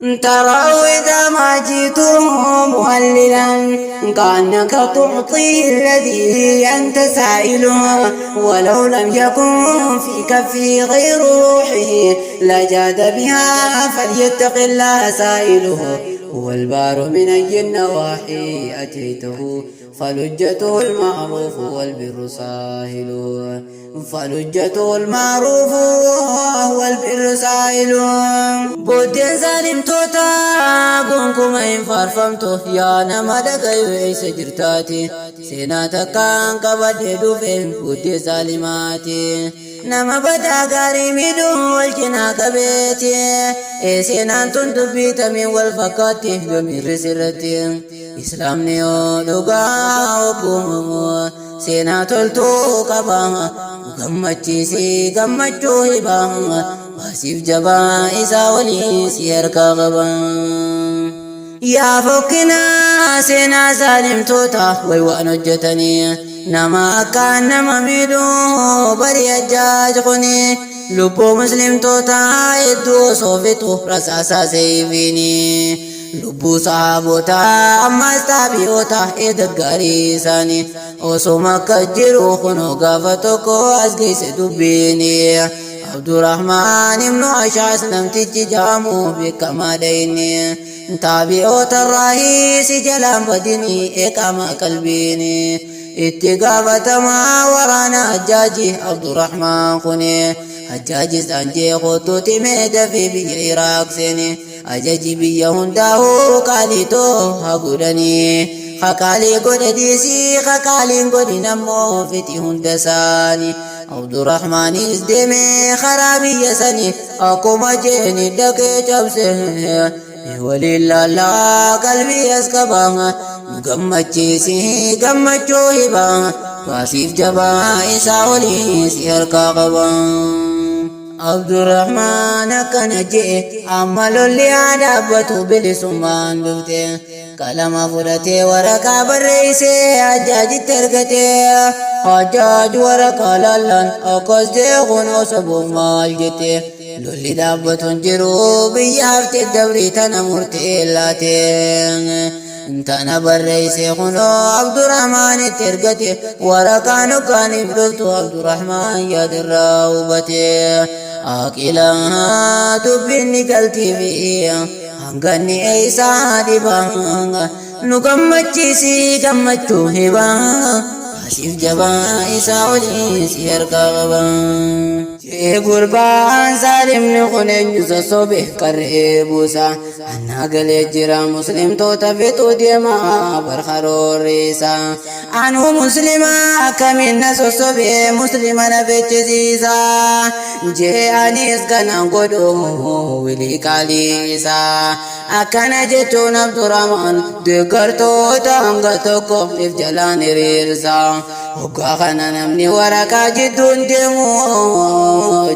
ترى إذا ما جئته مهللا كأنك تعطيه الذي أنت سائله، ولو لم يكن في كفه غير روحه لجاد بها، فليتق الله سائله. هو البار من أي النواحي أتيته، فلجته المعروف والبر ساهل، فلجته المعروف والبر ساهل. Booddeen zaalimtoota gonkumaa hin faarfamtu. Yaa nama dhagayu, eessa jirtaati? Seenaa takkaan qabadhee dhufe booddee zaalimaati. Nama badaa gaarii miidhuu wal cinaa qabeeti. Seenaan tun dubbii tamiin wal fakkaatti gamiirri sirratti. Islaamni yoo dhugaa oggumamu seenaa toltuu qaba. Gammachiisii gammachuu hibaa, baasiif jabaa isaa waliin si harkaa qaba. Yaa fokkinaa seenaa zaalimtoota way waan hojjetanii, nama akkaan nama miidhuu bari Hajjaaj kuni, lubbuu muslimtoota hedduu osoo fixu rasaasaa seefiini. Lubbuu sahabotaa ammas taabi'oota eegaggaarii isaanii osoma akka jiru kunoo gaafa tokko as geesse dubbiini. Abdurrahmaan ibnu Ashaas namtichi jaamu beekamaadha inni. Taabi'oota irraa si jalaan badini eeqama qalbiini. Itti gaafatamaa waraana Hajjaaji Abdurrahmaan kuni. Hajjaaji isaan jee, "Kottuuti mee dafii biyya Iraaq seeni. Ajaji biyya hundaa'uu qaaliitoo haa godhanii. Haqaalii godhe dhiisii, haqaaliin godhin ammoo fixi hunda isaanii." Abdurrahmaanis deemee karaa biyya sanii akkuma jeeni dhaqee cabse. Waliin laallaa qalbii as qaba, nu gammachiisi gammachuu hibaa, baasiif jabaa isaa olii si harkaa qaba. Abdurrahmaan akkana jee, "Amma lolli haa dhaabbatu, bilisummaan dhufte." Qalama fudhatee waraqaa barreessee Hajjaajitti ergate. Hajjaaj waraqaa laallaan akkas jee, "Kunoo sabuun maal jette? Lolli dhaabbatu hin jiru, biyya hafte dabrii tana murtee laate." Tana barreessee kunoo Abdurrahmaanitti ergate. Waraqaan hoggaaniif dhuftu Abdurrahmaan yaadirraa hubate. Aqila dubbinni galtii fi hanganni eeysaa dhiba, nu gammachiisi gammachuu hiba, asiif jabaa isaa olii si harkaa qaba. Jee gurbaan saalimni kun eenyu sossobe qarree buusa? Annaa galee jira, muslimtoota fixuu deema barkaroorriisa. Anuu muslima, akkamiin na sossobe muslima na fechisiisa? Jee anis kanan godhu wilii qaaliisa. Akkana jechuun Abdurrahman deeggartoota hanga tokko if jalaan hiriirsa. Hoggaa kana namni waraqaa jidduun deemu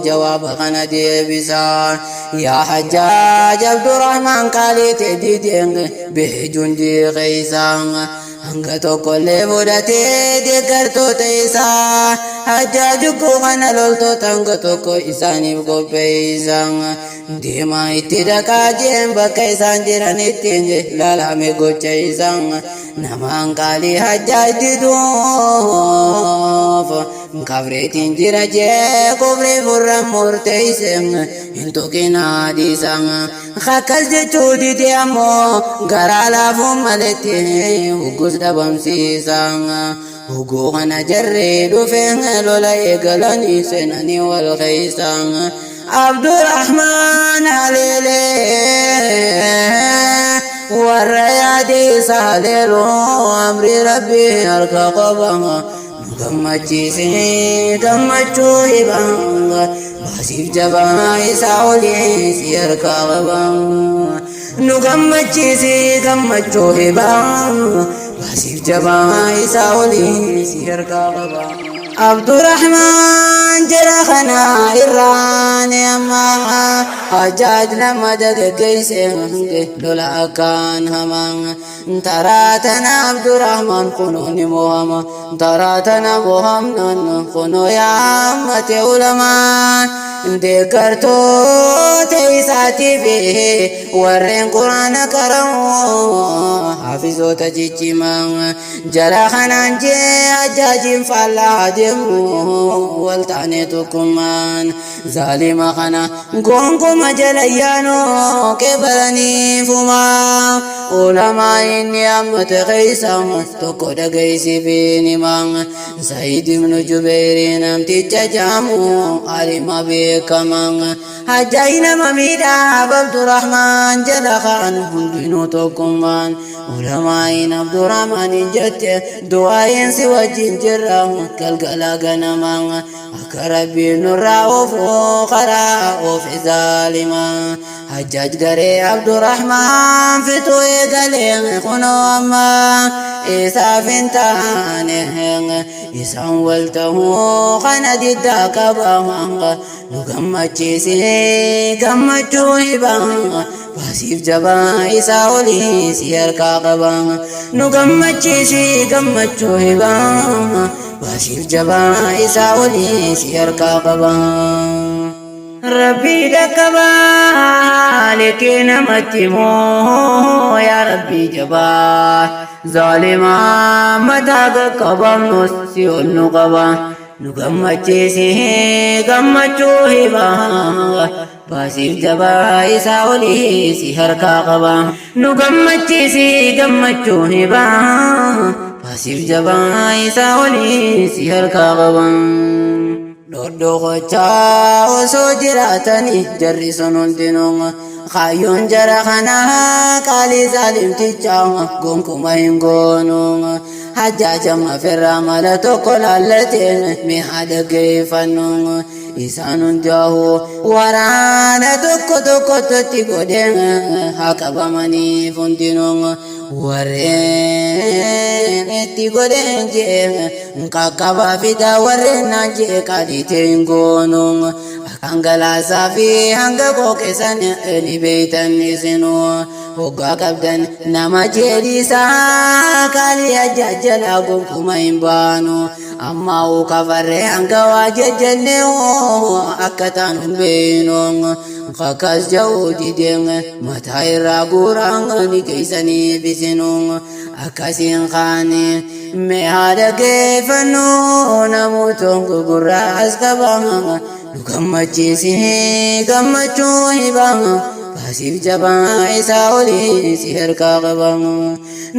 jawaaba kana deebisa. "Yaa Hajjaaj, Abdurrahman qaalii ta'e dideen bihee jundii keeysa. Hanga tokkollee fudhatee deeggartoota isaa." Hajjaaj kana loltoota hanga tokko isaaniif qopheessa. "Deemaa itti dhaqaa," jeen, "bakka isaan jiranitti laalame gocha isaan namaan qaalii Hajjaaj diduuf kafreetiin jira," jee kufrii furra murteeyse, "hin tuqinaa, dhiisa." Akkas jechuu dide ammoo garaa laafuun maletti huggus dhabamsiisa. Huguu kana jarree dhufe lola eegalanii seenanii wal keeysa. Abdurrahmaan haleelee warra yaade isaa haleeluu amri rabbii harka qaba. Nu gammachiise gammachuu hiba, baasiif jabaa isaa olii si harka qaba. Nu gammachiise gammachuu hiba, baasiif jabaa isaa olii si harka qaba. Abdurrahmaan jara kana irraan amma Hajjaaj nama dargaggeesse lola akkaan hamaa. Taraa tana Abdurrahmaan kunoo ni mo'ama. Taraa tana mo'amnaan kunoo yaammate ulamaan. Deeggartoota isaatii fi warreen quraana qara'u hafizoota ciccimaa jala kanaan jee ajaajiin faallaa adeemu wal taane tokkummaan zaalima kana gonkuma jala yaanoo qeebalaniifuma ulamaa inni ammate keessa tokko dhageessifiin himaa Sa'iid ibnu Jubeyri namticha jaamu alima beekamaa hajjaayi nama miidhaaf Abdurrahmaan jala kaan hundinuu tokkummaan ulamaa'iin Abdurrahmaaniin jette du'aa'iin si wajjin jirra galgala ganamaa akka rabbiin nurraa oofu karaa oofe zaalimaa Hajjaaj garee Abdurrahmaan fixuu eegalee kunoo amma isaaf hin taane isaan wal ta'uu kana diddaa qaba nu gammachiisi gammachuu hiba baasiif jabaa isaa olii si harkaa qaba nu gammachiisi gammachuu hiba baasiif jabaa isaa olii si harkaa qaba. Rabbii dhaqqabaa liqii namatti moo yaa Rabbii jabaa zaalimaa mataa qaqqabamnu si ol nu qaba nu gammachiisi gammachuu hiba baasiif jabaa isaa olii si harkaa qaba nu gammachiisi gammachuu hiba baasiif jabaa isaa olii si harkaa qaba. Dhodhokochaa osoo jiraatanii jarri sun hundinuu kaayyoon jara kanaa qaalii zaalimtichaa gonkuma hin goonu. Hajjaaja mafirraa mala tokko laallatee mee haa dhaggeeffannu. Isaan hundaa'u waraana tokko tokkotti godhee haa qabamaniif hundinuu. Warreen itti godheen jee qaqqabaa fidaa warreen naan jee qaaliitee hin goonu. Hangalaasaa fi hanga qooqesan ni beeytan isinuu. Hoggaa qabdan nama jeediisaa qaalii ajjajjalaa gonkuma hin baanu. Ammaa uu kafarree hanga waa jejjennee akka taanu hin beeynu. Akkas ja'uu dideen mataa irraa guuraan ni geessaniif isinuu akkasiin kaane mee haa dhaggeeffannu namoota gurgurraa as qaba nu gammachiisi gammachuu hiba baasiif jabaa isaa olii si harkaa qaba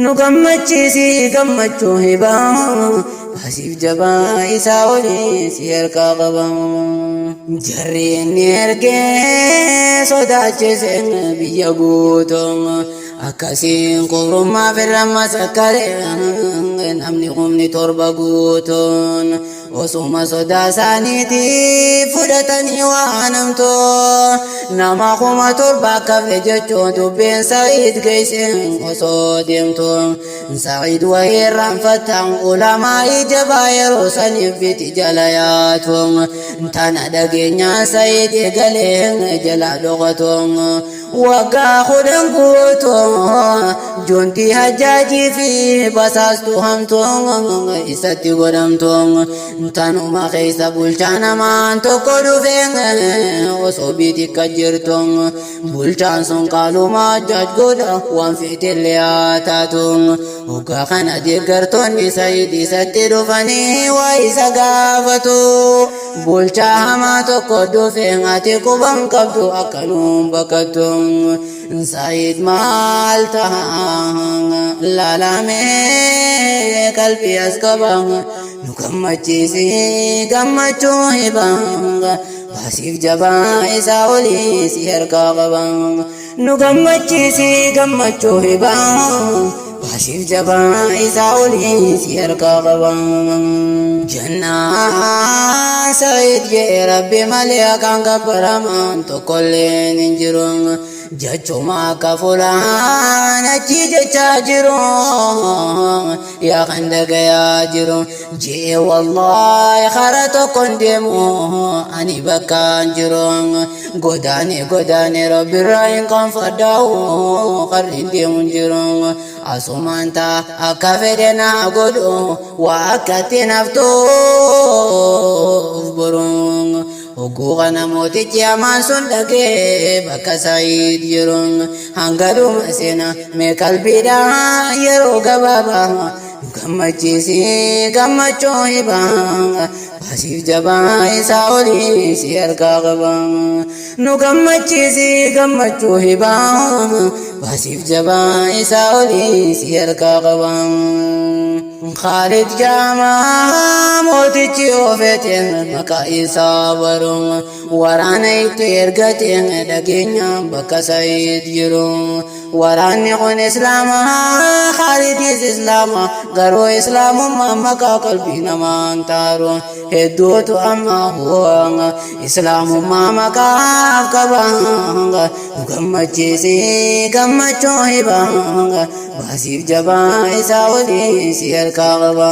nu gammachiisi gammachuu hiba baasiif jabaa isaa olii si harkaa qaba. Jarri inni ergee sodaachise biyya guutuu akkasiin kurummaa firra masakkare namni humni torba guutuun osuma sodaa isaaniitii fudhatanii waan hamtuu nama 7000 akka fe jechuun dubbiin Sa'iid geesse osoo deemtu Sa'iid wayii irraanfattan ulamaa'ii jabaa yeroo saniif biti jala yaatu tana dhageenyaan Sa'iid eegalee jala dhokatu waggaa 10 guutuu juntii hajjaajii fi basaastuu hamtuu isatti godhamtu tanuma keessa bulchaa namaan tokko dhufee osoo biitikka jirtu Bulchaan sun qaaluma ajjaaj godha waan feetellee haa taatu. Hoggaa kana deeggartoonni Sa'iid isatti dhufanii waa isa gaafatu. Bulchaa hamaa tokko dhufe ati quban qabdu akka nuun bakkattu. Sa'iid maal taha laalamee qalbii as qaba nu gammachiisi gammachuu hiba. Baasiif jabaa isaa olii si harkaa qaba. Nu gammachiisi gammachuu hibaa. Baasiif jabaa isaa olii si harkaa qaba. Jannaan Sa'iid jee Rabbi malee akkaan gabbaramaan tokkolleen hin jiru. Jechuma akka fulaan achi jechaa jiru. Yaa kan dhagayaa jiru jee wallaahi kara tokkon deemu ani bakkaan jiru godaane godaane rabbirraa hin qaanfadhaa'u karri hin deemu jiru asumaan taa akka fedhe naa godhu waa akkatti naftuuf boru. Hogguu kana mootichi hamaan sun dhaqee bakka Sa'iid jiru hanga dhuma seena mee qalbiidhaan yeroo gabaabaa nu gammachiisi gammachuu hibaa baasiif jabaa isaa olii si harkaa qaba. Nu gammachiisi gammachuu hibaa baasiif jabaa isaa olii si harkaa qaba. Khaalid jaamaa mootichi oofete maqaa isaa baru waraana itti ergate dhageenya bakka Sa'iid jiru. Waraanni kun islaama Khaalidis islaama garuu islaamummaa maqaa qalbii namaan taaru hedduutu amma huwa islaamummaa maqaaf qaba. Nu gammachiisi gammachuu hibaa baasiif jabaa isaa olii si harkaa qaba.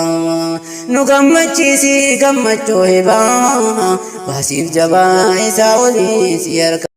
Nu gammachiisi gammachuu hibaa baasiif jabaa isaa olii si harkaa.